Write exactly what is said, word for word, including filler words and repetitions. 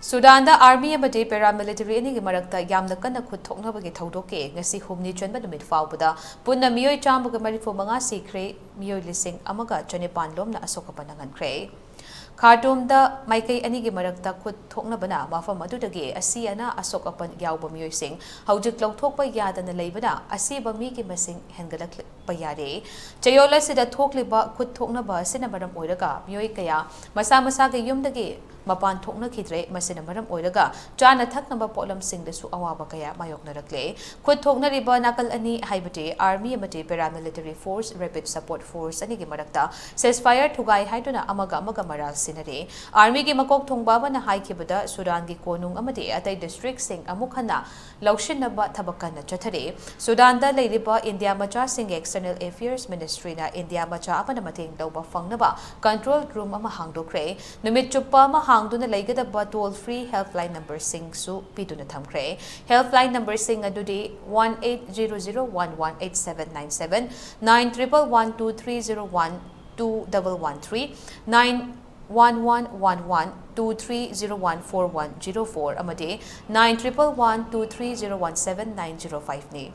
ꯁꯨꯗꯥꯟꯗ army ꯑꯃꯗꯤ paramilitary ꯑꯅꯤꯒꯤ ꯃꯔꯛꯇ ꯌꯥꯝꯅ ꯀꯟꯅ ꯈꯨꯠ ꯊꯣꯛꯅꯕꯒꯤ ꯊꯧꯗꯣꯛꯀꯤ ꯉꯁꯤ ꯍꯨꯝꯅꯤ ꯆꯟꯕ ꯅꯨꯃꯤꯠ ꯐꯥꯎꯕꯗ ꯄꯨꯟꯅ ꯃꯤꯑꯣꯏ ꯆꯥꯝꯃꯒ ꯃꯔꯤꯐꯨ ꯃꯉꯥ ꯁꯤꯈ꯭ꯔꯦ, ꯃꯤꯑꯣꯏ ꯂꯤꯁꯤꯡ ꯑꯃꯒ ꯆꯅꯤꯄꯥꯟ ꯂꯣꯝꯅ ꯑꯁꯣꯛ ꯑꯄꯟ ꯅꯪꯍꯟꯈ꯭ꯔꯦ꯫ ꯈꯥꯔꯇꯨꯝꯗ ꯃꯥꯏꯀꯩ ꯑꯅꯤꯒꯤ ꯃꯔꯛꯇ ꯈꯨꯠ ꯊꯣꯛꯅꯕꯅ ꯃꯐꯝ ꯑꯗꯨꯗꯒꯤ ꯑꯁꯤ ꯑꯅꯥ ꯑꯁꯣꯛ ꯑꯄꯟ ꯌꯥꯎꯕ ꯃꯤꯑꯣꯏꯁꯤꯡ ꯍꯧꯖꯤꯛ ꯂꯧꯊꯣꯛꯄ ꯌꯥꯗꯅ ꯂꯩꯕꯅ ꯑꯁꯤꯕ ꯃꯤꯒꯤ ꯃꯁꯤꯡ ꯍꯦꯟꯒꯠꯂꯛꯄ ꯌꯥꯔꯦ꯫ ꯆꯌꯣꯜ ꯑꯁꯤꯗ ꯊꯣꯛꯂꯤꯕ ꯈꯨꯠ ꯊꯣꯛꯅꯕ ꯑꯁꯤꯅ ꯃꯔꯝ ꯑꯣꯏꯔꯒ ꯃꯤꯑꯣꯏ ꯀꯌꯥ ꯃꯁꯥ ꯃꯁꯥꯒꯤ ꯌꯨꯝꯗꯒꯤ ꯃꯄꯥꯟ ꯊꯣꯛꯅꯈꯤꯗ꯭ꯔꯦ꯫ ꯃꯁꯤꯅ ꯃꯔꯝ ꯑꯣꯏꯔꯒ ꯆꯥꯅ ꯊꯛꯅꯕ ꯄꯣꯠꯂꯝꯁꯤꯡꯗꯁꯨ ꯑꯋꯥꯕ ꯀꯌꯥ ꯃꯥꯌꯣꯛꯅꯔꯛꯂꯦ꯫ ꯈꯨꯠ ꯊꯣꯛꯅꯔꯤꯕ ꯅꯥꯀꯜ ꯑꯅꯤ, ꯍꯥꯏꯕꯗꯤ Army ꯑꯃꯗꯤ Paramilitary Force, Rapid Support Force ꯑꯅꯤꯒꯤ ꯃꯔꯛꯇ ceasefire ꯊꯨꯒꯥꯏ ꯍꯥꯏꯗꯨꯅ ꯑꯃꯒ ꯑꯃꯒ ꯃꯔꯥꯜ ꯁꯤꯟꯅꯔꯦ꯫ Armyꯒꯤ ꯃꯀꯣꯛ ꯊꯣꯡꯕ ꯑꯃꯅ ꯍꯥꯏꯈꯤꯕꯗ, ꯁꯨꯗꯥꯟꯒꯤ ꯀꯣꯅꯨꯡ ꯑꯃꯗꯤ ꯑꯇꯩ districtꯁꯤꯡ ꯑꯃꯨꯛ ꯍꯟꯅ ꯂꯧꯁꯤꯟꯅꯕ ꯊꯕꯛ ꯀꯟꯅ ꯆꯠꯊꯔꯤ꯫ ꯁꯨꯗꯥꯟꯗ ꯂꯩꯔꯤꯕ ꯏꯟꯗꯤꯌꯥ ꯃꯆꯥꯁꯤꯡꯒꯤ External Affairs Ministryꯅ ꯏꯟꯗꯤꯌꯥ ꯃꯆꯥ ꯑꯃꯅ ꯃꯇꯦꯡ ꯂꯧꯕ ꯐꯪꯅꯕ control room ꯑꯃ ꯍꯥꯡꯗꯣꯛꯈ꯭ꯔꯦ꯫ ꯅꯨꯃꯤꯠ ꯆꯨꯞꯄ ꯑꯃ ꯍꯥꯡꯗꯨꯅ ꯂꯩꯒꯗꯕ toll free helpline numberꯁꯤꯡꯁꯨ ꯄꯤꯗꯨꯅ ꯊꯝꯈ꯭ꯔꯦ꯫ Helpline numberꯁꯤꯡ ꯑꯗꯨꯗꯤ one eight zero zero one one eight seven nine seven, nine triple one two three zero one two double one three, nine one one one one two three zero one four one zero four ꯑꯃꯗꯤ nine triple one two three zero one seven nine zero fiveꯅꯤ꯫